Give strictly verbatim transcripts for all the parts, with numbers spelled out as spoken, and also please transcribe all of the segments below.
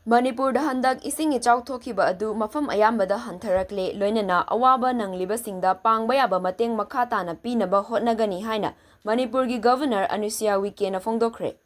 ꯃꯅꯤꯄꯨꯔꯗ ꯍꯟꯗꯛ ꯏꯁꯤꯡ ꯏꯆꯥꯎ ꯊꯣꯛꯈꯤꯕ ꯑꯗꯨ ꯃꯐꯝ ꯑꯌꯥꯝꯕꯗ ꯍꯟꯊꯔꯛꯂꯦ, ꯂꯣꯏꯅꯅ ꯑꯋꯥꯕ ꯅꯪꯂꯤꯕꯁꯤꯡꯗ ꯄꯥꯡꯕ ꯌꯥꯕ ꯃꯇꯦꯡ ꯃꯈꯥ ꯇꯥꯅ ꯄꯤꯅꯕ ꯍꯣꯠꯅꯒꯅꯤ ꯍꯥꯏꯅ ꯃꯅꯤꯄꯨꯔꯒꯤ ꯒꯚꯔꯅꯔ ꯑꯅꯨꯁꯨꯏꯌꯥ ꯎꯏꯀꯦꯅ ꯐꯣꯡꯗꯣꯛꯈ꯭ꯔꯦ꯫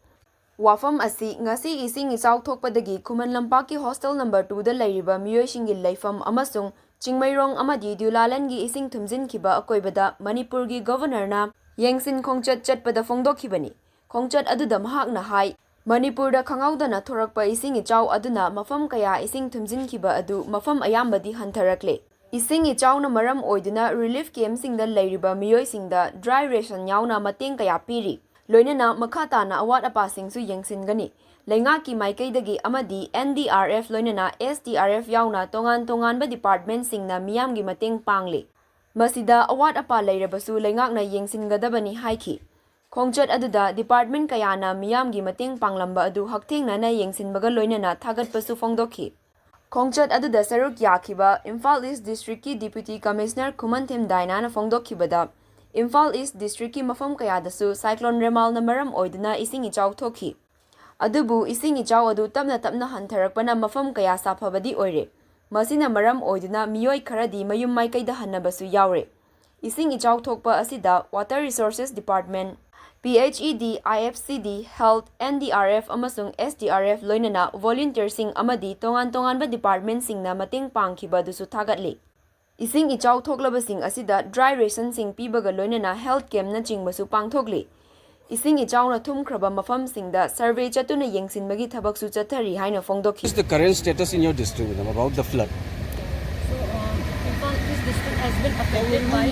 ꯋꯥꯐꯝ ꯑꯁꯤ ꯉꯁꯤ ꯏꯁꯤꯡ ꯏꯆꯥꯎ ꯊꯣꯛꯄꯗꯒꯤ ꯈꯨꯃꯟ ꯂꯝꯄꯥꯛꯀꯤ ꯍꯣꯁꯇꯦꯜ ꯅꯝꯕꯔ ꯇꯨꯗ ꯂꯩꯔꯤꯕ ꯃꯤꯑꯣꯏꯁꯤꯡꯒꯤ ꯂꯩꯐꯝ ꯑꯃꯁꯨꯡ ꯆꯤꯡꯃꯩꯔꯣꯡ ꯑꯃꯗꯤ ꯗꯤꯎꯂꯥꯂꯟꯒꯤ ꯏꯁꯤꯡ ꯊꯨꯝꯖꯤꯟꯈꯤꯕ ꯑꯀꯣꯏꯕꯗ ꯃꯅꯤꯄꯨꯔꯒꯤ ꯒꯚꯔꯅꯔꯅ ꯌꯦꯡꯁꯤꯟ ꯈꯣꯡꯆꯠ ꯆꯠꯄꯗ ꯐꯣꯡꯗꯣꯛꯈꯤꯕꯅꯤ꯫ ꯈꯣꯡꯆꯠ ꯑꯗꯨꯗ ꯃꯍꯥꯛꯅ ꯍꯥꯏ, ꯃꯅꯤꯄꯨꯔꯗ ꯈꯪꯍꯧꯗꯅ ꯊꯣꯔꯛꯄ ꯏꯁꯤꯡ ꯏꯆꯥꯎ ꯑꯗꯨꯅ ꯃꯐꯝ ꯀꯌꯥ ꯏꯁꯤꯡ ꯊꯨꯝꯖꯤꯟꯈꯤꯕ ꯑꯗꯨ ꯃꯐꯝ ꯑꯌꯥꯝꯕꯗꯤ ꯍꯟꯊꯔꯛꯂꯦ꯫ ꯏꯁꯤꯡ ꯏꯆꯥꯎꯅ ꯃꯔꯝ ꯑꯣꯏꯗꯨꯅ ꯔꯤꯂꯤꯐ ꯀꯦꯝꯞꯁꯤꯡꯗ ꯂꯩꯔꯤꯕ ꯃꯤꯑꯣꯏꯁꯤꯡꯗ ꯗ꯭ꯔꯥꯏ ꯔꯦꯁꯟ ꯌꯥꯎꯅ ꯃꯇꯦꯡ ꯀꯌꯥ ꯄꯤꯔꯤ꯫ ꯂꯣꯏꯅꯅ ꯃꯈꯥ ꯇꯥꯅ ꯑꯋꯥꯠ ꯑꯄꯥꯁꯤꯡꯁꯨ ꯌꯦꯡꯁꯤꯟꯒꯅꯤ꯫ ꯂꯩꯉꯥꯛꯀꯤ ꯃꯥꯏꯀꯩꯗꯒꯤ ꯑꯃꯗꯤ ꯑꯦꯟ ꯗꯤ ꯑꯥꯔ ꯑꯦꯐ ꯂꯣꯏꯅꯅ ꯑꯦꯁ ꯗꯤ ꯑꯥꯔ ꯑꯦꯐ ꯌꯥꯎꯅ ꯇꯣꯉꯥꯟ ꯇꯣꯉꯥꯟꯕ ꯗꯤꯄꯥꯔꯠꯃꯦꯟꯠꯁꯤꯡꯅ ꯃꯤꯌꯥꯝꯒꯤ ꯃꯇꯦꯡ ꯄꯥꯡꯂꯤ꯫ ꯃꯁꯤꯗ ꯑꯋꯥꯠ ꯑꯄꯥ ꯂꯩꯔꯕꯁꯨ ꯂꯩꯉꯥꯛꯅ ꯌꯦꯡꯁꯤꯟꯒꯗꯕꯅꯤ ꯍꯥꯏꯈꯤ꯫ ꯈꯣꯡꯆꯠ ꯑꯗꯨꯗ ꯗꯤꯄꯥꯔꯠꯃꯦꯟꯠ ꯀꯌꯥꯅ ꯃꯤꯌꯥꯝꯒꯤ ꯃꯇꯦꯡ ꯄꯥꯡꯂꯝꯕ ꯑꯗꯨ ꯍꯛꯊꯦꯡꯅꯅ ꯌꯦꯡꯁꯤꯟꯕꯒ ꯂꯣꯏꯅꯅ ꯊꯥꯒꯠꯄꯁꯨ ꯐꯣꯡꯗꯣꯛꯈꯤ꯫ ꯈꯣꯡꯆꯠ ꯑꯗꯨꯗ ꯁꯔꯨꯛ ꯌꯥꯈꯤꯕ ꯏꯝꯐꯥꯜ ꯏꯁ ꯗꯤꯁꯇ꯭ꯔꯤꯛꯀꯤ ꯗꯤꯄ꯭ꯌꯨꯇꯤ ꯀꯃꯤꯁꯅꯔ ꯈꯨꯃꯟꯊꯦꯝ ꯗꯥꯏꯅꯥꯅ ꯐꯣꯡꯗꯣꯛꯈꯤꯕꯗ, ꯏꯝꯐꯥꯜ ꯏꯁ ꯗꯤꯁꯇ꯭ꯔꯤꯛꯀꯤ ꯃꯐꯝ ꯀꯌꯥꯗꯁꯨ ꯁꯥꯏꯀ꯭ꯂꯣꯟ ꯔꯦꯃꯥꯜꯅ ꯃꯔꯝ ꯑꯣꯏꯗꯨꯅ ꯏꯁꯤꯡ ꯏꯆꯥꯎ ꯊꯣꯛꯈꯤ꯫ ꯑꯗꯨꯕꯨ ꯏꯁꯤꯡ ꯏꯆꯥꯎ ꯑꯗꯨ ꯇꯞꯅ ꯇꯞꯅ ꯍꯟꯊꯔꯛꯄꯅ ꯃꯐꯝ ꯀꯌꯥ ꯁꯥꯐꯕꯗꯤ ꯑꯣꯏꯔꯦ꯫ ꯃꯁꯤꯅ ꯃꯔꯝ ꯑꯣꯏꯗꯨꯅ ꯃꯤꯑꯣꯏ ꯈꯔꯗꯤ ꯃꯌꯨꯝ ꯃꯥꯏꯀꯩꯗ ꯍꯟꯅꯕꯁꯨ ꯌꯥꯎꯔꯦ꯫ ꯏꯁꯤꯡ ꯏꯆꯥꯎ ꯊꯣꯛꯄ ꯑꯁꯤꯗ Water Resources Department, P H E D, I F C D, health, N D R F ꯑꯃꯁꯨꯡ ꯑꯦꯁ ꯗꯤ ꯑꯥꯔ ꯑꯦꯐ ꯂꯣꯏꯅꯅ ꯚꯣꯂꯨꯟꯇꯤꯌꯔꯁꯤꯡ ꯑꯃꯗꯤ ꯇꯣꯉꯥꯟ ꯇꯣꯉꯥꯟꯕ ꯗꯤꯄꯥꯔꯠꯃꯦꯟꯠꯁꯤꯡꯅ ꯃꯇꯦꯡ ꯄꯥꯡꯈꯤꯕ ꯑꯗꯨꯁꯨ ꯊꯥꯒꯠꯂꯤ꯫ ꯏꯁꯤꯡ ꯏꯆꯥꯎ ꯊꯣꯛꯂꯕꯁꯤꯡ ꯑꯁꯤꯗ ꯗ꯭ꯔꯥꯏ ꯔꯦꯁꯟꯁꯤꯡ ꯄꯤꯕꯒ ꯂꯣꯏꯅꯅ ꯍꯦꯜꯊ ꯀꯦꯝꯞꯅꯆꯤꯡꯕꯁꯨ ꯄꯥꯡꯊꯣꯛꯂꯤ꯫ ꯏꯁꯤꯡ ꯏꯆꯥꯎꯅ ꯊꯨꯝꯈ꯭ꯔꯕ ꯃꯐꯝꯁꯤꯡꯗ ꯁꯔꯚꯦ ꯆꯠꯇꯨꯅ ꯌꯦꯡꯁꯤꯟꯕꯒꯤ ꯊꯕꯛꯁꯨ ꯆꯠꯊꯔꯤ ꯍꯥꯏꯅ ꯐꯣꯡꯗꯣꯛꯈꯤ꯫ What is the current status in your district, madam, about the flood? So, uh, Imphal East district has been affected by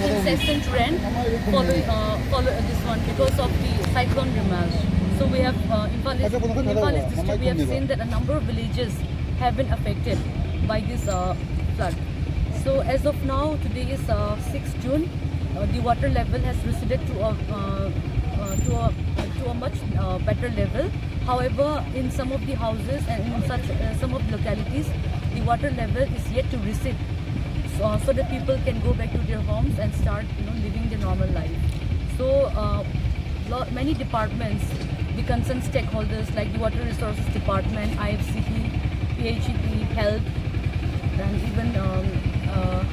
incessant rain following, uh, follow, uh, this one because of the cyclone Remal. So we have, uh, Imphal East, Imphal East district, we have seen that a number of villages have been affected by this uh, flood. So as of now, today is uh, sixth June. Uh, the water level has receded to a, uh, uh, to a to a much uh, better level. However, in some of the houses and in such uh, some of the localities, the water level is yet to recede, so, so that people can go back to their homes and start, you know, living their normal life. So, uh, lo- many departments, The concerned stakeholders like the Water Resources Department, I F C D, P H E D, health, and even um, uh,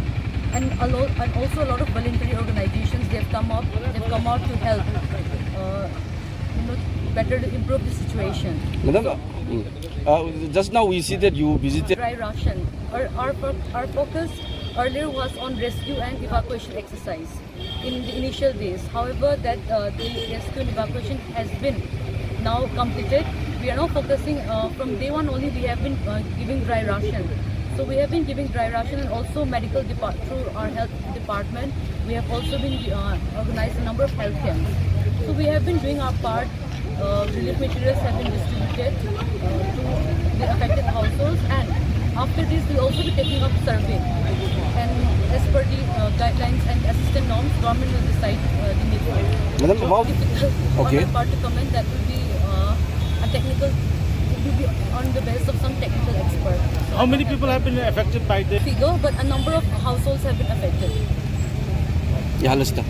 and, a lot, and also a lot of voluntary organizations. They've come up, they've come out to help, uh, you know, better to improve the situation. Madam, uh, mm. Uh, just now we see that you visited. Dry ration. Our, our, fo- our focus earlier was on rescue and evacuation exercise in the initial days. However, that uh, the rescue and evacuation has been now completed. We are now focusing uh, from day one only. We have been uh, giving dry ration. So we have been giving dry ration and also medical depart through our health department. We have also been uh, organized a number of health camps. So we have been doing our part. Uh, relief materials have been distributed uh, to the affected households, and after this, we'll also be taking up survey. And as per the uh, guidelines and assistance norms, government will decide uh, the needful. Madam, how? Difficult on Okay. our part to comment. That will be uh, a technical. It will be on the basis of some technical expert. How many people have been affected by this? Figure, but a number of households have been affected. Yeah, hello, sir.